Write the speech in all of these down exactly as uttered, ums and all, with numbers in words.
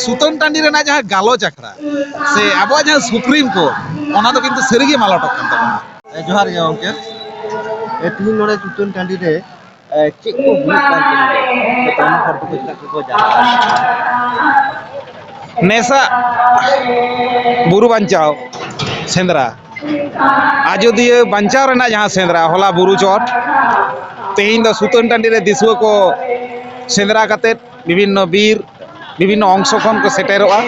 ᱥᱩᱛᱟᱹᱱ ᱴᱟᱺᱰᱤ ᱨᱮᱱᱟᱜ ᱡᱟᱦᱟᱸ ᱜᱟᱞᱚᱪ ᱟᱠᱷᱲᱟ ᱥᱮ ᱟᱵᱚᱣᱟᱜ ᱡᱟᱦᱟᱸ ᱥᱩᱯᱨᱤᱢ ᱠᱳᱨᱴ, ᱚᱱᱟ ᱫᱚ ᱠᱤᱱᱛᱩ ᱥᱟᱹᱨᱤᱜᱮ ᱢᱟᱞᱚᱴᱚᱜ ᱠᱟᱱ ᱛᱟᱵᱚᱱᱟ᱾ ᱮ, ᱡᱚᱦᱟᱨ ᱜᱮ ᱜᱚᱢᱠᱮ᱾ ᱮ, ᱛᱤᱦᱤᱧ ᱱᱚᱰᱮ ᱥᱩᱛᱟᱹᱱ ᱴᱟᱺᱰᱤ ᱨᱮ, ᱮ, ᱪᱮᱫ ᱠᱚ ᱦᱩᱭᱩᱜ ᱠᱟᱱ ᱛᱟᱵᱚᱱᱟ? ᱟᱭᱢᱟ ᱦᱚᱲ ᱠᱚ ᱪᱮᱫᱟᱜ ᱠᱚ ᱡᱟᱣᱨᱟ ᱟᱠᱟᱱᱟ? ᱱᱮᱥᱟᱜ ᱵᱩᱨᱩ ᱵᱟᱧᱪᱟᱣ ᱥᱮᱸᱫᱽᱨᱟ, ᱟᱡᱳᱫᱤᱭᱟᱹ ᱵᱟᱧᱪᱟᱣ ᱨᱮᱱᱟᱜ ᱡᱟᱦᱟᱸ ᱥᱮᱸᱫᱽᱨᱟ, ᱦᱚᱞᱟ ᱵᱩᱨᱩ ᱪᱚᱴ, ᱛᱮᱦᱮᱧ ᱫᱚ ᱥᱩᱛᱟᱹᱱ ᱴᱟᱺᱰᱤ ᱨᱮ ᱫᱤᱥᱩᱣᱟᱹ ᱠᱚ ᱥᱮᱸᱫᱽᱨᱟ ᱠᱟᱛᱮᱫ ᱵᱤᱵᱷᱤᱱᱱᱚ ᱵᱤᱨ, ᱵᱤᱵᱷᱤᱱᱱᱚ ᱚᱝᱥᱚ ᱠᱷᱚᱱ ᱠᱚ ᱥᱮᱴᱮᱨᱚᱜᱼᱟ᱾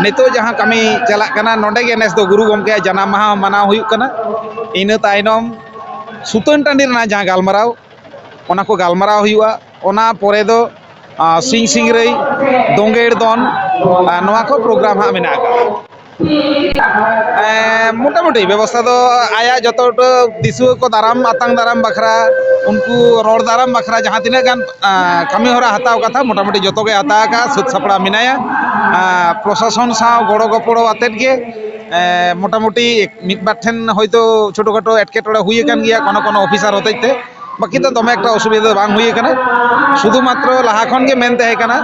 ᱱᱤᱛᱚᱜ ᱡᱟᱦᱟᱸ ᱠᱟᱹᱢᱤ ᱪᱟᱞᱟᱜ ᱠᱟᱱᱟ, ᱱᱚᱰᱮ ᱜᱮ ᱱᱮᱥ ᱫᱚ ᱜᱩᱨᱩ ᱜᱚᱢᱠᱮᱭᱟᱜ ᱡᱟᱱᱟᱢ ᱢᱟᱦᱟ ᱦᱚᱸ ᱢᱟᱱᱟᱣ ᱦᱩᱭᱩᱜ ᱠᱟᱱᱟ᱾ ᱤᱱᱟᱹ ᱛᱟᱭᱱᱚᱢ ᱥᱩᱛᱟᱹᱱ ᱴᱟᱺᱰᱤ ᱨᱮᱱᱟᱜ ᱡᱟᱦᱟᱸ ᱜᱟᱞᱢᱟᱨᱟᱣ, ᱚᱱᱟ ᱠᱚ ᱜᱟᱞᱢᱟᱨᱟᱣ ᱦᱩᱭᱩᱜᱼᱟ᱾ ᱚᱱᱟ ᱯᱚᱨᱮ ᱫᱚ, ᱟᱸ, ᱥᱤᱧ ᱥᱤᱝᱨᱟᱹᱭ, ᱫᱳᱸᱜᱮᱲ ᱫᱚᱱ, ᱟᱸ, ᱱᱚᱣᱟ ᱠᱚ ᱯᱨᱳᱜᱨᱟᱢ ᱦᱟᱸᱜ ᱢᱮᱱᱟᱜ ᱟᱠᱟᱫᱟ᱾ ᱮᱸ, ᱢᱚᱴᱟᱢᱩᱴᱤ ᱵᱮᱵᱚᱥᱛᱷᱟ ᱫᱚ ᱟᱭᱟᱜ ᱡᱚᱛᱚ ᱩᱛᱟᱹᱨ ᱫᱤᱥᱩᱣᱟᱹ ᱠᱚ ᱫᱟᱨᱟᱢ, ᱟᱛᱟᱝ ᱫᱟᱨᱟᱢ ᱵᱟᱠᱷᱨᱟ, ᱩᱱᱠᱩ ᱨᱚᱲ ᱫᱟᱨᱟᱢ ᱵᱟᱠᱷᱨᱟ ᱡᱟᱦᱟᱸ ᱛᱤᱱᱟᱹᱜ ᱜᱟᱱ, ᱟᱸ, ᱠᱟᱹᱢᱤ ᱦᱚᱨᱟ ᱦᱟᱛᱟᱣ ᱠᱟᱛᱷᱟ, ᱢᱚᱴᱟᱢᱩᱴᱤ ᱡᱚᱛᱚ ᱜᱮ ᱦᱟᱛᱟᱣ ᱟᱠᱟᱫᱼᱟ, ᱥᱟᱹᱛ ᱥᱟᱯᱲᱟᱣ ᱢᱮᱱᱟᱭᱟ᱾ ᱟᱸ, ᱯᱨᱚᱥᱟᱥᱚᱱ ᱥᱟᱶ ᱜᱚᱲᱚ ᱜᱚᱯᱚᱲᱚ ᱟᱛᱮᱫ ᱜᱮ, ᱮᱸ, ᱢᱚᱴᱟᱢᱩᱴᱤ ᱢᱤᱫ ᱵᱟᱨ ᱴᱷᱮᱱ ᱦᱚᱭᱛᱳ ᱪᱷᱳᱴᱳ ᱠᱷᱟᱴᱳ ᱮᱴᱠᱮᱴᱚᱬᱮ ᱦᱩᱭ ᱟᱠᱟᱱ ᱜᱮᱭᱟ ᱠᱳᱱᱳ ᱠᱳᱱᱳ ᱚᱯᱷᱤᱥᱟᱨ ᱦᱚᱛᱮᱡ ᱛᱮ, ᱵᱟᱹᱠᱤ ᱫᱚ ᱫᱚᱢᱮ ᱮᱠᱴᱟ ᱚᱥᱩᱵᱤᱫᱷᱟ ᱫᱚ ᱵᱟᱝ ᱦᱩᱭ ᱟᱠᱟᱱᱟ᱾ ᱥᱩᱫᱷᱩ ᱢᱟᱛᱨᱚ ᱞᱟᱦᱟ ᱠᱷᱚᱱ ᱜᱮ ᱢᱮᱱ ᱛᱟᱦᱮᱸ ᱠᱟᱱᱟ,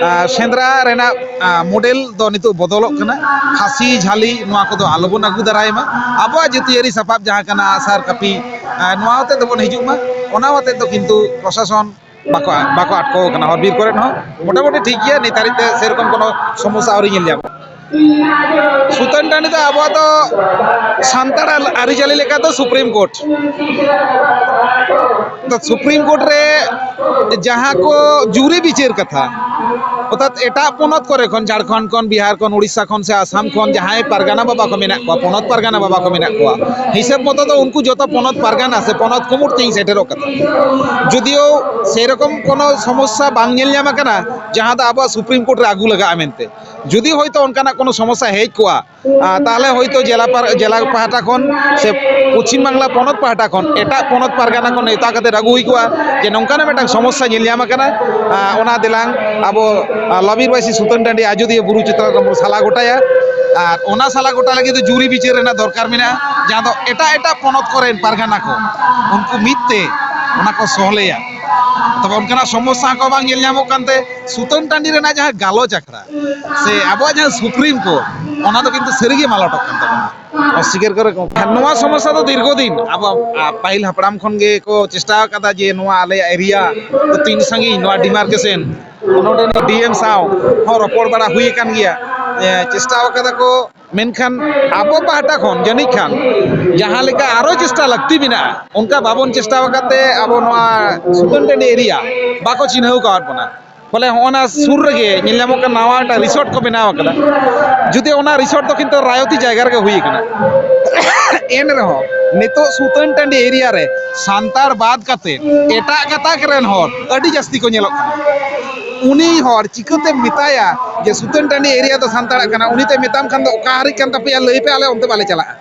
ᱟᱸ, ᱥᱮᱸᱫᱽᱨᱟ ᱨᱮᱱᱟᱜ, ᱟᱸ, ᱢᱚᱰᱮᱞ ᱫᱚ ᱱᱤᱛᱚᱜ ᱵᱚᱫᱚᱞᱚᱜ ᱠᱟᱱᱟ᱾ ᱯᱷᱟᱹᱥᱤ, ᱡᱷᱟᱹᱞᱤ, ᱱᱚᱣᱟ ᱠᱚᱫᱚ ᱟᱞᱚᱵᱚᱱ ᱟᱹᱜᱩ ᱫᱟᱨᱟᱭ ᱢᱟ᱾ ᱟᱵᱚᱣᱟᱜ ᱡᱟᱹᱛᱤᱭᱟᱹᱨᱤ ᱥᱟᱯᱟᱵ ᱡᱟᱦᱟᱸ ᱠᱟᱱᱟ ᱟᱜᱼᱥᱟᱨ, ᱠᱟᱹᱯᱤ, ᱟᱸ, ᱱᱚᱣᱟ ᱦᱚᱛᱮᱫ ᱛᱮᱵᱚᱱ ᱦᱤᱡᱩᱜ ᱢᱟ᱾ ᱚᱱᱟ ᱦᱚᱛᱮᱫ ᱫᱚ ᱠᱤᱱᱛᱩ ᱯᱨᱚᱥᱟᱥᱚᱱ ᱵᱟᱠᱚ, ᱵᱟᱠᱚ ᱟᱴᱠᱟᱣ ᱠᱟᱱᱟ ᱦᱚᱨ ᱵᱤᱨ ᱠᱚᱨᱮ ᱦᱚᱸ᱾ ᱢᱚᱴᱟᱢᱩᱴᱤ ᱴᱷᱤᱠ ᱜᱮᱭᱟ, ᱱᱤᱛ ᱫᱷᱟᱹᱨᱤᱡ ᱛᱮ ᱥᱮᱨᱚᱠᱚᱢ ᱠᱳᱱᱳ ᱥᱚᱢᱚᱥᱥᱟ ᱟᱹᱣᱨᱤ ᱧᱮᱞ ᱧᱟᱢᱚᱜᱼᱟ᱾ ᱥᱩᱛᱟᱹᱱ ᱴᱟᱺᱰᱤ ᱫᱚ ᱟᱵᱚᱣᱟᱜ ᱫᱚ ᱥᱟᱱᱛᱟᱲ ᱟᱹᱨᱤᱪᱟᱹᱞᱤ ᱞᱮᱠᱟ ᱫᱚ ᱥᱩᱯᱨᱤᱢ ᱠᱳᱨᱴ᱾ ᱛᱚ ᱥᱩᱯᱨᱤᱢ ᱠᱳᱨᱴ ᱨᱮ ᱡᱟᱦᱟᱸ ᱠᱚ ᱡᱩᱨᱤ ᱵᱤᱪᱟᱹᱨ ᱠᱟᱛᱷᱟ, ᱚᱨᱛᱷᱟᱛ ᱮᱴᱟᱜ ᱯᱚᱱᱚᱛ ᱠᱚᱨᱮ ᱠᱷᱚᱱ, ᱡᱷᱟᱲᱠᱷᱚᱸᱰ ᱠᱷᱚᱱ, ᱵᱤᱦᱟᱨ ᱠᱷᱚᱱ, ᱩᱲᱤᱥᱥᱟ ᱠᱷᱚᱱ ᱥᱮ ᱟᱥᱟᱢ ᱠᱷᱚᱱ ᱡᱟᱦᱟᱸᱭ ᱯᱟᱨᱜᱟᱱᱟ ᱵᱟᱵᱟ ᱠᱚ ᱢᱮᱱᱟᱜ ᱠᱚᱣᱟ, ᱯᱚᱱᱚᱛ ᱯᱟᱨᱜᱟᱱᱟ ᱵᱟᱵᱟ ᱠᱚ ᱢᱮᱱᱟᱜ ᱠᱚᱣᱟ, ᱦᱤᱥᱟᱹᱵ ᱢᱚᱛᱚ ᱫᱚ ᱩᱱᱠᱩ ᱡᱚᱛᱚ ᱯᱚᱱᱚᱛ ᱯᱟᱨᱜᱟᱱᱟ ᱥᱮ ᱯᱚᱱᱚᱛ ᱠᱩᱢᱩᱴ ᱛᱮᱧ ᱥᱮᱴᱮᱨᱚᱜ ᱠᱟᱱᱟ᱾ ᱡᱩᱫᱤᱭᱳ ᱥᱮᱨᱚᱠᱚᱢ ᱠᱳᱱᱳ ᱥᱚᱢᱚᱥᱥᱟ ᱵᱟᱝ ᱧᱮᱞ ᱧᱟᱢ ᱟᱠᱟᱱᱟ ᱡᱟᱦᱟᱸ ᱫᱚ ᱟᱵᱚᱣᱟᱜ ᱥᱩᱯᱨᱤᱢ ᱠᱳᱨᱴ ᱨᱮ ᱟᱹᱜᱩ ᱞᱟᱜᱟᱜᱼᱟ ᱢᱮᱱᱛᱮ᱾ ᱡᱩᱫᱤ ᱦᱚᱭᱛᱳ ᱚᱱᱠᱟᱱᱟᱜ ᱠᱳᱱᱳ ᱥᱚᱢᱚᱥᱥᱟ ᱦᱮᱡ ᱠᱚᱜᱼᱟ, ᱟᱨ ᱛᱟᱦᱚᱞᱮ ᱦᱚᱭᱛᱳ ᱡᱮᱞᱟ ᱯᱟᱨ-, ᱡᱮᱞᱟ ᱯᱟᱦᱴᱟ ᱠᱷᱚᱱ ᱥᱮ ᱯᱚᱪᱷᱤᱢ ᱵᱟᱝᱞᱟ ᱯᱚᱱᱚᱛ ᱯᱟᱦᱴᱟ ᱠᱷᱚᱱ ᱮᱴᱟᱜ ᱯᱚᱱᱚᱛ ᱯᱟᱨᱜᱟᱱᱟ ᱠᱚ ᱱᱮᱣᱛᱟ ᱠᱟᱛᱮ ᱟᱹᱜᱩ ᱦᱩᱭ ᱠᱚᱜᱼᱟ ᱡᱮ ᱱᱚᱝᱠᱟᱱᱟᱜ ᱢᱤᱫᱴᱟᱝ ᱥᱚᱢᱚᱥᱥᱟ ᱧᱮᱞ ᱧᱟᱢ ᱟᱠᱟᱱᱟ, ᱟᱨ ᱚᱱᱟ ᱫᱮᱞᱟᱝ ᱟᱵᱚ, ᱟᱨ, ᱞᱚᱵᱤᱨ ᱵᱟᱹᱭᱥᱤ ᱥᱩᱛᱟᱹᱱ ᱴᱟᱺᱰᱤ ᱟᱡᱚᱫᱤᱭᱟᱹ ᱵᱩᱨᱩ ᱪᱮᱛᱟᱱ ᱨᱮᱵᱚᱱ ᱥᱟᱞᱟ ᱜᱚᱴᱟᱭᱟ᱾ ᱟᱨ ᱚᱱᱟ ᱥᱟᱞᱟ ᱜᱚᱴᱟ ᱞᱟᱹᱜᱤᱫ ᱫᱚ ᱡᱩᱨᱤ ᱵᱤᱪᱟᱹᱨ ᱨᱮᱱᱟᱜ ᱫᱚᱨᱠᱟᱨ ᱢᱮᱱᱟᱜᱼᱟ, ᱡᱟᱦᱟᱸ ᱫᱚ ᱮᱴᱟᱜ ᱮᱴᱟᱜ ᱯᱚᱱᱚᱛ ᱠᱚᱨᱮᱱ ᱯᱟᱨᱜᱟᱱᱟ ᱠᱚ ᱩᱱᱠᱩ ᱢᱤᱫ ᱛᱮ ᱚᱱᱟ ᱠᱚ ᱥᱚᱦᱞᱮᱭᱟ᱾ ᱛᱚᱵᱮ ᱚᱱᱠᱟᱱᱟᱜ ᱥᱚᱢᱚᱥᱥᱟ ᱠᱚ ᱵᱟᱝ ᱧᱮᱞ ᱧᱟᱢᱚᱜ ᱠᱟᱱᱛᱮ ᱥᱩᱛᱟᱹᱱ ᱴᱟᱺᱰᱤ ᱨᱮᱱᱟᱜ ᱡᱟᱦᱟᱸ ᱜᱟᱞᱚᱪ ᱟᱠᱷᱲᱟ ᱥᱮ ᱟᱵᱚᱣᱟᱜ ᱡᱟᱦᱟᱸ ᱥᱩᱯᱨᱤᱢ ᱠᱳᱨᱴ, ᱚᱱᱟ ᱫᱚ ᱠᱤᱱᱛᱩ ᱥᱟᱹᱨᱤᱜᱮ ᱢᱟᱞᱚᱴᱚᱜ ᱠᱟᱱ ᱛᱟᱵᱚᱱᱟ᱾ ᱚᱥᱵᱤᱠᱟᱨ ᱠᱚᱨᱮ ᱠᱚ, ᱱᱚᱣᱟ ᱥᱚᱢᱚᱥᱥᱟ ᱫᱚ ᱫᱤᱨᱜᱷᱚ ᱫᱤᱱ ᱟᱵᱚ, ᱟ, ᱯᱟᱹᱦᱤᱞ ᱦᱟᱯᱲᱟᱢ ᱠᱷᱚᱱ ᱜᱮ ᱠᱚ ᱪᱮᱥᱴᱟ ᱟᱠᱟᱫᱟ ᱡᱮ ᱱᱚᱣᱟ ᱟᱞᱮᱭᱟᱜ ᱮᱨᱤᱭᱟ ᱫᱚ ᱛᱤᱱ ᱥᱟᱺᱜᱤᱧ, ᱱᱚᱣᱟ ᱰᱤᱢᱟᱨᱠᱮᱥᱚᱱ, ᱱᱚᱰᱮ ᱰᱤ ᱮᱢ ᱥᱟᱶ ᱦᱚᱸ ᱨᱚᱯᱚᱲ ᱵᱟᱲᱟ ᱦᱩᱭ ᱟᱠᱟᱱ ᱜᱮᱭᱟ᱾ ᱮ, ᱪᱮᱥᱴᱟ ᱟᱠᱟᱫᱟ ᱠᱚ, ᱢᱮᱱᱠᱷᱟᱱ ᱟᱵᱚ ᱯᱟᱦᱴᱟ ᱠᱷᱚᱱ ᱡᱟᱹᱱᱤᱡ ᱠᱷᱟᱱ ᱡᱟᱦᱟᱸ ᱞᱮᱠᱟ ᱟᱨᱚ ᱪᱮᱥᱴᱟ ᱞᱟᱹᱠᱛᱤ ᱢᱮᱱᱟᱜᱼᱟ, ᱚᱱᱠᱟ ᱵᱟᱵᱚᱱ ᱪᱮᱥᱴᱟ ᱟᱠᱟᱫ ᱛᱮ ᱟᱵᱚ ᱱᱚᱣᱟ ᱥᱩᱛᱟᱹᱱ ᱴᱟᱺᱰᱤ ᱮᱨᱤᱭᱟ ᱵᱟᱠᱚ ᱪᱤᱱᱦᱟᱹᱣ ᱟᱠᱟᱫ ᱵᱚᱱᱟ᱾ ᱯᱷᱚᱞᱮ ᱦᱚᱸᱜᱼᱚ ᱱᱟ ᱥᱩᱨ ᱨᱮᱜᱮ ᱧᱮᱞ ᱧᱟᱢᱚᱜ ᱠᱟᱱᱟ ᱱᱟᱣᱟ ᱢᱤᱫᱴᱟᱝ ᱨᱤᱥᱚᱨᱴ ᱠᱚ ᱵᱮᱱᱟᱣ ᱟᱠᱟᱫᱟ᱾ ᱡᱩᱫᱤ ᱚᱱᱟ ᱨᱤᱥᱚᱨᱴ ᱫᱚ ᱠᱤᱱᱛᱩ ᱨᱟᱭᱚᱛᱤ ᱡᱟᱭᱜᱟ ᱨᱮᱜᱮ ᱦᱩᱭ ᱟᱠᱟᱱᱟ᱾ ᱮᱱ ᱨᱮᱦᱚᱸ ᱱᱤᱛᱚᱜ ᱥᱩᱛᱟᱹᱱ ᱴᱟᱺᱰᱤ ᱮᱨᱤᱭᱟ ᱨᱮ ᱥᱟᱱᱛᱟᱲ ᱵᱟᱫ ᱠᱟᱛᱮ ᱮᱴᱟᱜ ᱜᱟᱛᱟᱠ ᱨᱮᱱ ᱦᱚᱲ ᱟᱹᱰᱤ ᱡᱟᱹᱥᱛᱤ ᱠᱚ ᱧᱮᱞᱚᱜ ᱠᱟᱱᱟ᱾ ᱩᱱᱤ ᱦᱚᱲ ᱪᱤᱠᱟᱹᱛᱮᱢ ᱢᱮᱛᱟᱭᱟ ᱡᱮ ᱥᱩᱛᱟᱹᱱ ᱴᱟᱺᱰᱤ ᱮᱨᱤᱭᱟ ᱫᱚ ᱥᱟᱱᱛᱟᱲᱟᱜ ᱠᱟᱱᱟ? ᱩᱱᱤ ᱛᱮ ᱢᱮᱛᱟᱢ ᱠᱷᱟᱱ ᱫᱚ ᱚᱠᱟ ᱦᱟᱹᱨᱤᱡ ᱠᱟᱱ ᱛᱟᱯᱮᱭᱟ ᱞᱟᱹᱭ ᱯᱮ, ᱟᱞᱮ ᱚᱱᱛᱮ ᱵᱟᱞᱮ ᱪᱟᱞᱟᱜᱼᱟ᱾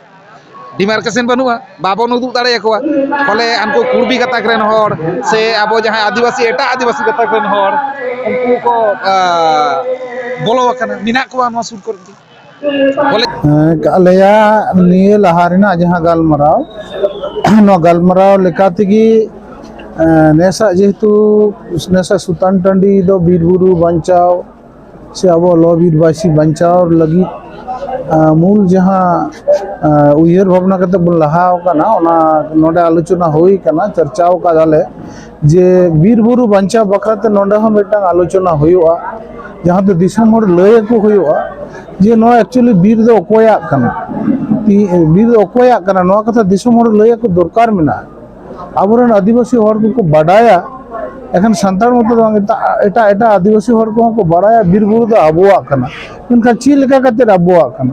ᱰᱤᱢᱟᱨᱠᱮᱥᱚᱱ ᱵᱟᱹᱱᱩᱜᱼᱟ, ᱵᱟᱵᱚᱱ ᱩᱫᱩᱜ ᱫᱟᱲᱮᱭᱟᱠᱚᱣᱟ᱾ ᱯᱷᱚᱞᱮ ᱩᱱᱠᱩ ᱠᱩᱲᱵᱤ ᱜᱟᱛᱟᱠ ᱨᱮᱱ ᱦᱚᱲ ᱥᱮ ᱟᱵᱚ ᱡᱟᱦᱟᱸᱭ ᱟᱹᱫᱤᱵᱟᱹᱥᱤ, ᱮᱴᱟᱜ ᱟᱹᱫᱤᱵᱟᱹᱥᱤ ᱜᱟᱛᱟᱠ ᱨᱮᱱ ᱦᱚᱲ, ᱩᱱᱠᱩ ᱠᱚ, ᱟ, ᱵᱚᱞᱚ ᱟᱠᱟᱱᱟ, ᱢᱮᱱᱟᱜ ᱠᱚᱣᱟ ᱱᱚᱣᱟ ᱥᱩᱨ ᱠᱚᱨᱮ ᱜᱮ᱾ ᱵᱚᱞᱮ ᱦᱮᱸ, ᱟᱞᱮᱭᱟᱜ ᱱᱤᱭᱟᱹ ᱞᱟᱦᱟ ᱨᱮᱱᱟᱜ ᱡᱟᱦᱟᱸ ᱜᱟᱞᱢᱟᱨᱟᱣ, ᱱᱚᱣᱟ ᱜᱟᱞᱢᱟᱨᱟᱣ ᱞᱮᱠᱟ ᱛᱮᱜᱮ, ᱮᱸ, ᱱᱮᱥᱟᱜ ᱡᱮᱦᱮᱛᱩ, ᱱᱮᱥᱟᱜ ᱥᱩᱛᱟᱱ ᱴᱟᱺᱰᱤ ᱫᱚ ᱵᱤᱨ ᱵᱩᱨᱩ ᱵᱟᱧᱪᱟᱣ ᱥᱮ ᱟᱵᱚ ᱞᱚ ᱵᱤᱨ ᱵᱟᱹᱭᱥᱤ ᱵᱟᱧᱪᱟᱣ ᱞᱟᱹᱜᱤᱫ, ᱟᱸ, ᱢᱩᱞ ᱡᱟᱦᱟᱸ, ᱟᱸ, ᱩᱭᱦᱟᱹᱨ ᱵᱷᱟᱵᱽᱱᱟ ᱠᱟᱛᱮ ᱵᱚᱱ ᱞᱟᱦᱟ ᱟᱠᱟᱱᱟ, ᱚᱱᱟ ᱱᱚᱰᱮ ᱟᱞᱳᱪᱚᱱᱟ ᱦᱩᱭ ᱟᱠᱟᱱᱟ, ᱪᱟᱨᱪᱟᱣ ᱟᱠᱟᱫᱟᱞᱮ ᱡᱮ ᱵᱤᱨ ᱵᱩᱨᱩ ᱵᱟᱧᱪᱟᱣ ᱵᱟᱠᱷᱨᱟ ᱛᱮ ᱱᱚᱰᱮ ᱦᱚᱸ ᱢᱤᱫᱴᱟᱝ ᱟᱞᱳᱪᱚᱱᱟ ᱦᱩᱭᱩᱜᱼᱟ, ᱡᱟᱦᱟᱸ ᱛᱮ ᱫᱤᱥᱚᱢ ᱦᱚᱲ ᱞᱟᱹᱭ ᱟᱠᱚ ᱦᱩᱭᱩᱜᱼᱟ ᱡᱮ ᱱᱚᱣᱟ actually ᱵᱤᱨ ᱫᱚ ᱚᱠᱚᱭᱟᱜ ᱠᱟᱱᱟ, ᱵᱤᱨ ᱫᱚ ᱚᱠᱚᱭᱟᱜ ᱠᱟᱱᱟ, ᱱᱚᱣᱟ ᱠᱟᱛᱷᱟ ᱫᱤᱥᱚᱢ ᱦᱚᱲ ᱞᱟᱹᱭ ᱟᱠᱚ ᱫᱚᱨᱠᱟᱨ ᱢᱮᱱᱟᱜᱼᱟ᱾ ᱟᱵᱚᱨᱮᱱ ᱟᱹᱫᱤᱵᱟᱹᱥᱤ ᱦᱚᱲ ᱠᱚᱠᱚ ᱵᱟᱰᱟᱭᱟ, ᱮᱠᱷᱟᱱ ᱥᱟᱱᱛᱟᱲ ᱢᱚᱛᱚ ᱫᱚ ᱵᱟᱝ, ᱮᱴᱟᱜ, ᱮᱴᱟᱜ, ᱮᱴᱟᱜ ᱟᱹᱫᱤᱵᱟᱹᱥᱤ ᱦᱚᱲ ᱠᱚᱦᱚᱸ ᱠᱚ ᱵᱟᱰᱟᱭᱟ ᱵᱤᱨ ᱵᱩᱨᱩ ᱫᱚ ᱟᱵᱚᱣᱟᱜ ᱠᱟᱱᱟ᱾ ᱢᱮᱱᱠᱷᱟᱱ ᱪᱮᱫ ᱞᱮᱠᱟ ᱠᱟᱛᱮ ᱟᱵᱚᱣᱟᱜ ᱠᱟᱱᱟ?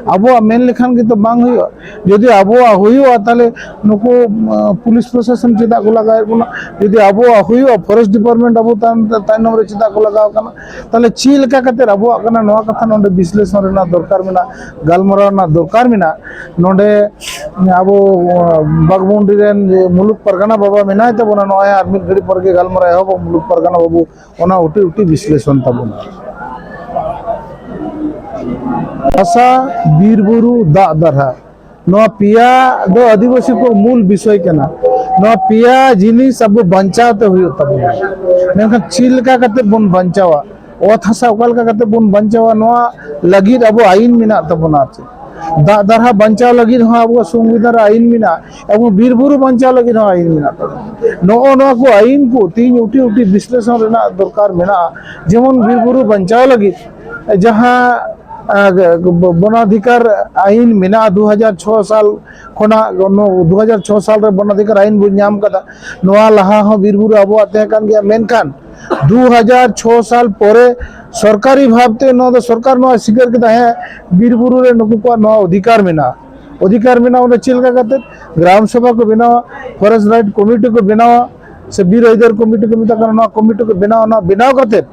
ᱟᱵᱚᱣᱟᱜ ᱢᱮᱱ ᱞᱮᱠᱷᱟᱱ ᱜᱮᱛᱚ ᱵᱟᱝ ᱦᱩᱭᱩᱜᱼᱟ᱾ ᱡᱩᱫᱤ ᱟᱵᱚᱣᱟᱜ ᱦᱩᱭᱩᱜᱼᱟ, ᱛᱟᱦᱚᱞᱮ ᱱᱩᱠᱩ, ᱟᱸ, ᱯᱩᱞᱤᱥ ᱯᱨᱚᱥᱟᱥᱚᱱ ᱪᱮᱫᱟᱜ ᱠᱚ ᱞᱟᱜᱟᱣᱮᱫ ᱵᱚᱱᱟ? ᱡᱩᱫᱤ ᱟᱵᱚᱣᱟᱜ ᱦᱩᱭᱩᱜᱼᱟ, ᱯᱷᱚᱨᱮᱥᱴ ᱰᱤᱯᱟᱨᱴᱢᱮᱱᱴ ᱟᱵᱚ ᱛᱟᱭᱱᱚᱢ, ᱛᱟᱭᱱᱚᱢ ᱨᱮ ᱪᱮᱫᱟᱜ ᱠᱚ ᱞᱟᱜᱟᱣ ᱠᱟᱱᱟ? ᱛᱟᱦᱚᱞᱮ ᱪᱮᱫ ᱞᱮᱠᱟ ᱠᱟᱛᱮ ᱟᱵᱚᱣᱟᱜ ᱠᱟᱱᱟ, ᱱᱚᱣᱟ ᱠᱟᱛᱷᱟ ᱱᱚᱰᱮ ᱵᱤᱥᱞᱮᱥᱚᱱ ᱨᱮᱱᱟᱜ ᱫᱚᱨᱠᱟᱨ ᱢᱮᱱᱟᱜᱼᱟ, ᱜᱟᱞᱢᱟᱨᱟᱣ ᱨᱮᱱᱟᱜ ᱫᱚᱨᱠᱟᱨ ᱢᱮᱱᱟᱜᱼᱟ᱾ ᱱᱚᱰᱮ ᱟᱵᱚ, ᱟᱸ, ᱵᱟᱜᱽᱢᱩᱱᱰᱤ ᱨᱮᱱ ᱡᱮ ᱢᱩᱞᱩᱠ ᱯᱟᱨᱜᱟᱱᱟ ᱵᱟᱵᱟ ᱢᱮᱱᱟᱭ ᱛᱟᱵᱚᱱᱟ, ᱱᱚᱜᱼᱚᱭ ᱟᱨ ᱢᱤᱫ ᱜᱷᱟᱹᱲᱤᱡ ᱯᱚᱨ ᱜᱮ ᱜᱟᱞᱢᱟᱨᱟᱣ ᱮᱦᱚᱵᱚᱜ, ᱢᱩᱞᱩᱠ ᱯᱟᱨᱜᱟᱱᱟ ᱵᱟᱵᱩ ᱚᱱᱟ ᱩᱴᱤ ᱩᱴᱤ ᱵᱤᱥᱞᱮᱥᱚᱱ ᱛᱟᱵᱚᱱᱟ᱾ ᱦᱟᱥᱟ, ᱵᱤᱨ ᱵᱩᱨᱩ, ᱫᱟᱜ ᱫᱟᱨᱦᱟ, ᱱᱚᱣᱟ ᱯᱮᱭᱟ ᱫᱚ ᱟᱹᱫᱤᱵᱟᱹᱥᱤ ᱠᱚ ᱢᱩᱞ ᱵᱤᱥᱚᱭ ᱠᱟᱱᱟ᱾ ᱱᱚᱣᱟ ᱯᱮᱭᱟ ᱡᱤᱱᱤᱥ ᱟᱵᱚ ᱵᱟᱧᱪᱟᱣ ᱛᱮ ᱦᱩᱭᱩᱜ ᱛᱟᱵᱚᱱᱟ᱾ ᱢᱮᱱᱠᱷᱟᱱ ᱪᱮᱫ ᱞᱮᱠᱟ ᱠᱟᱛᱮ ᱵᱚᱱ ᱵᱟᱧᱪᱟᱣᱟ, ᱚᱛ ᱦᱟᱥᱟ ᱚᱠᱟ ᱞᱮᱠᱟ ᱠᱟᱛᱮ ᱵᱚᱱ ᱵᱟᱧᱪᱟᱣᱟ, ᱱᱚᱣᱟ ᱞᱟᱹᱜᱤᱫ ᱟᱵᱚ ᱟᱹᱭᱤᱱ ᱢᱮᱱᱟᱜ ᱛᱟᱵᱚᱱᱟ᱾ ᱟᱨ ᱪᱮᱫ ᱫᱟᱜ ᱫᱟᱨᱦᱟ ᱵᱟᱧᱪᱟᱣ ᱞᱟᱹᱜᱤᱫ ᱦᱚᱸ ᱟᱵᱚᱣᱟᱜ ᱥᱚᱝᱵᱤᱫᱷᱟᱱ ᱨᱮ ᱟᱹᱭᱤᱱ ᱢᱮᱱᱟᱜᱼᱟ, ᱮᱵᱚᱝ ᱵᱤᱨ ᱵᱩᱨᱩ ᱵᱟᱧᱪᱟᱣ ᱞᱟᱹᱜᱤᱫ ᱦᱚᱸ ᱟᱹᱭᱤᱱ ᱢᱮᱱᱟᱜ ᱛᱟᱵᱚᱱᱟ᱾ ᱱᱚᱜᱼᱚ ᱱᱚᱣᱟ ᱠᱚ ᱟᱹᱭᱤᱱ ᱠᱚ ᱛᱮᱦᱤᱧ ᱩᱴᱤ ᱩᱴᱤ ᱵᱤᱥᱞᱮᱥᱚᱱ ᱨᱮᱱᱟᱜ ᱫᱚᱨᱠᱟᱨ ᱢᱮᱱᱟᱜᱼᱟ᱾ ᱡᱮᱢᱚᱱ ᱵᱤᱨ ᱵᱩᱨᱩ ᱵᱟᱧᱪᱟᱣ ᱞᱟᱹᱜᱤᱫ ᱡᱟᱦᱟᱸ, ᱟᱸ, ᱵᱚᱱᱟᱫᱷᱤᱠᱟᱨ ᱟᱹᱭᱤᱱ ᱢᱮᱱᱟᱜᱼᱟ, ᱫᱩ ᱦᱟᱡᱟᱨ ᱪᱷᱚ ᱥᱟᱞ ᱠᱷᱚᱱᱟᱜ, ᱫᱩ ᱦᱟᱡᱟᱨ ᱪᱷᱚ ᱥᱟᱞ ᱨᱮ ᱵᱚᱱᱟᱫᱷᱤᱠᱟᱨ ᱟᱹᱭᱤᱱ ᱵᱚᱱ ᱧᱟᱢ ᱠᱟᱫᱟ᱾ ᱱᱚᱣᱟ ᱞᱟᱦᱟ ᱦᱚᱸ ᱵᱤᱨ ᱵᱩᱨᱩ ᱟᱵᱚᱣᱟᱜ ᱛᱟᱦᱮᱸ ᱠᱟᱱ ᱜᱮᱭᱟ, ᱢᱮᱱᱠᱷᱟᱱ ᱫᱩ ᱦᱟᱡᱟᱨ ᱪᱷᱚ ᱥᱟᱞ ᱯᱚᱨᱮ ᱥᱚᱨᱠᱟᱨᱤ ᱵᱷᱟᱵᱽᱛᱮ ᱱᱚᱣᱟ ᱫᱚ ᱥᱚᱨᱠᱟᱨ ᱱᱚᱣᱟ ᱥᱤᱠᱟᱹᱨ ᱠᱮᱫᱟ, ᱦᱮᱸ, ᱵᱤᱨ ᱵᱩᱨᱩ ᱨᱮ ᱱᱩᱠᱩ ᱠᱚᱣᱟᱜ ᱱᱚᱣᱟ ᱚᱫᱷᱤᱠᱟᱨ ᱢᱮᱱᱟᱜᱼᱟ᱾ ᱚᱫᱷᱤᱠᱟᱨ ᱢᱮᱱᱟᱜᱼᱟ, ᱚᱸᱰᱮ ᱪᱮᱫ ᱞᱮᱠᱟ ᱠᱟᱛᱮ ᱜᱨᱟᱢ ᱥᱚᱵᱷᱟ ᱠᱚ ᱵᱮᱱᱟᱣᱟ, ᱯᱷᱚᱨᱮᱥᱴ ᱨᱟᱭᱤᱴ ᱠᱚᱢᱤᱴᱤ ᱠᱚ ᱵᱮᱱᱟᱣᱟ, ᱥᱮ ᱵᱤᱨ ᱟᱹᱭᱫᱟᱹᱨ ᱠᱚᱢᱤᱴᱤ ᱠᱚ ᱢᱮᱛᱟᱜ ᱠᱟᱱᱟ, ᱱᱚᱣᱟ ᱠᱚᱢᱤᱴᱤ ᱠᱚ ᱵᱮᱱᱟᱣᱟ, ᱱᱚᱣᱟ ᱵᱮᱱᱟᱣ ᱠᱟᱛᱮ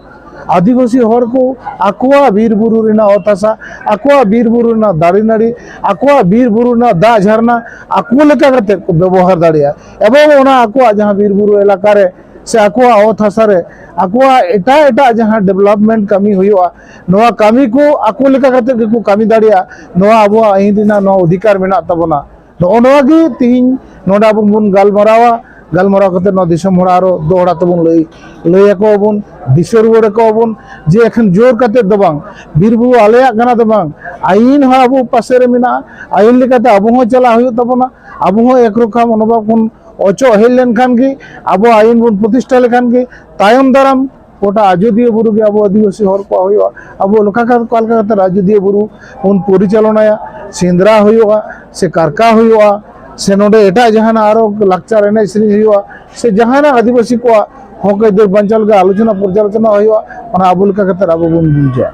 ᱟᱹᱫᱤᱵᱟᱹᱥᱤ ᱦᱚᱲ ᱠᱚ ᱟᱠᱚᱣᱟᱜ ᱵᱤᱨ ᱵᱩᱨᱩ ᱨᱮᱱᱟᱜ ᱚᱛ ᱦᱟᱥᱟ, ᱟᱠᱚᱣᱟᱜ ᱵᱤᱨ ᱵᱩᱨᱩ ᱨᱮᱱᱟᱜ ᱫᱟᱨᱮ ᱱᱟᱹᱲᱤ, ᱟᱠᱚᱣᱟᱜ ᱵᱤᱨ ᱵᱩᱨᱩ ᱨᱮᱱᱟᱜ ᱫᱟᱜ ᱡᱷᱟᱨᱱᱟ ᱟᱠᱚ ᱞᱮᱠᱟ ᱠᱟᱛᱮ ᱠᱚ ᱵᱮᱵᱚᱦᱟᱨ ᱫᱟᱲᱮᱭᱟᱜᱼᱟ᱾ ᱮᱵᱚᱝ ᱚᱱᱟ ᱟᱠᱚᱣᱟᱜ ᱡᱟᱦᱟᱸ ᱵᱤᱨ ᱵᱩᱨᱩ ᱮᱞᱟᱠᱟ ᱨᱮ ᱥᱮ ᱟᱠᱚᱣᱟᱜ ᱚᱛ ᱦᱟᱥᱟ ᱨᱮ ᱟᱠᱚᱣᱟᱜ ᱮᱴᱟᱜ ᱮᱴᱟᱜ ᱡᱟᱦᱟᱸ ᱰᱮᱵᱷᱞᱚᱯᱢᱮᱱᱴ ᱠᱟᱹᱢᱤ ᱦᱩᱭᱩᱜᱼᱟ, ᱱᱚᱣᱟ ᱠᱟᱹᱢᱤ ᱠᱚ ᱟᱠᱚ ᱞᱮᱠᱟ ᱠᱟᱛᱮ ᱜᱮᱠᱚ ᱠᱟᱹᱢᱤ ᱫᱟᱲᱮᱭᱟᱜᱼᱟ᱾ ᱱᱚᱣᱟ ᱟᱵᱚᱣᱟᱜ ᱟᱹᱭᱤᱱ ᱨᱮᱱᱟᱜ ᱱᱚᱣᱟ ᱚᱫᱷᱤᱠᱟᱨ ᱢᱮᱱᱟᱜ ᱛᱟᱵᱚᱱᱟ᱾ ᱱᱚᱜᱼᱚ ᱱᱚᱣᱟ ᱜᱮ ᱛᱤᱦᱤᱧ ᱱᱚᱰᱮ ᱟᱵᱚ ᱵᱚᱱ ᱜᱟᱞᱢᱟᱨᱟᱣᱟ᱾ ᱜᱟᱞᱢᱟᱨᱟᱣ ᱠᱟᱛᱮ ᱱᱚᱣᱟ ᱫᱤᱥᱚᱢ ᱦᱚᱲ ᱟᱨᱚ ᱫᱚᱦᱲᱟ ᱛᱮᱵᱚᱱ ᱞᱟᱹᱭ, ᱞᱟᱹᱭ ᱟᱠᱚᱣᱟ ᱵᱚᱱ, ᱫᱤᱥᱟᱹ ᱨᱩᱣᱟᱹᱲ ᱟᱠᱚᱣᱟ ᱵᱚᱱ ᱡᱮ ᱮᱠᱷᱮᱱ ᱡᱳᱨ ᱠᱟᱛᱮ ᱫᱚ ᱵᱟᱝ, ᱵᱤᱨ ᱵᱩᱨᱩ ᱟᱞᱮᱭᱟᱜ ᱠᱟᱱᱟ ᱫᱚ ᱵᱟᱝ, ᱟᱹᱭᱤᱱ ᱦᱚᱸ ᱟᱵᱚ ᱯᱟᱥᱮ ᱨᱮ ᱢᱮᱱᱟᱜᱼᱟ᱾ ᱟᱹᱭᱤᱱ ᱞᱮᱠᱟᱛᱮ ᱟᱵᱚ ᱦᱚᱸ ᱪᱟᱞᱟᱜ ᱦᱩᱭᱩᱜ ᱛᱟᱵᱚᱱᱟ᱾ ᱟᱵᱚ ᱦᱚᱸ ᱮᱠ ᱨᱚᱠᱷᱟ ᱢᱚᱱᱳᱵᱷᱟᱵ ᱵᱚᱱ ᱚᱪᱚᱜ ᱦᱮᱡ ᱞᱮᱱᱠᱷᱟᱱ ᱜᱮ, ᱟᱵᱚ ᱟᱹᱭᱤᱱ ᱵᱚᱱ ᱯᱨᱚᱛᱤᱥᱴᱷᱟ ᱞᱮᱠᱷᱟᱱ ᱜᱮ, ᱛᱟᱭᱚᱢ ᱫᱟᱨᱟᱢ ᱜᱚᱴᱟ ᱟᱡᱚᱫᱤᱭᱟᱹ ᱵᱩᱨᱩ ᱜᱮ ᱟᱵᱚ ᱟᱹᱫᱤᱵᱟᱹᱥᱤ ᱦᱚᱲ ᱠᱚᱣᱟᱜ ᱦᱩᱭᱩᱜᱼᱟ᱾ ᱟᱵᱚ ᱚᱠᱟ ᱞᱮᱠᱟ, ᱚᱠᱟ ᱞᱮᱠᱟ ᱠᱟᱛᱮ ᱟᱡᱚᱫᱤᱭᱟᱹ ᱵᱩᱨᱩ ᱵᱚᱱ ᱯᱚᱨᱤᱪᱟᱞᱚᱱᱟᱭᱟ, ᱥᱮᱸᱫᱽᱨᱟ ᱦᱩᱭᱩᱜᱼᱟ, ᱥᱮ ᱠᱟᱨᱠᱟ ᱦᱩᱭᱩᱜᱼᱟ, ᱥᱮ ᱱᱚᱰᱮ ᱮᱴᱟᱜ ᱡᱟᱦᱟᱱᱟᱜ ᱟᱨᱚ ᱞᱟᱠᱪᱟᱨ ᱮᱱᱮᱡ ᱥᱮᱨᱮᱧ ᱦᱩᱭᱩᱜᱼᱟ, ᱥᱮ ᱡᱟᱦᱟᱱᱟᱜ ᱟᱹᱫᱤᱵᱟᱹᱥᱤ ᱠᱚᱣᱟᱜ ᱦᱚᱠ ᱟᱹᱭᱫᱟᱹᱨ ᱵᱟᱧᱪᱟᱣ ᱞᱟᱹᱜᱤᱫ ᱟᱞᱳᱪᱚᱱᱟ ᱯᱚᱨᱡᱟᱞᱳᱪᱚᱱᱟ ᱦᱩᱭᱩᱜᱼᱟ, ᱚᱱᱟ ᱟᱵᱚ ᱞᱮᱠᱟ ᱠᱟᱛᱮ ᱟᱵᱚ ᱵᱚᱱ ᱵᱩᱡᱟ᱾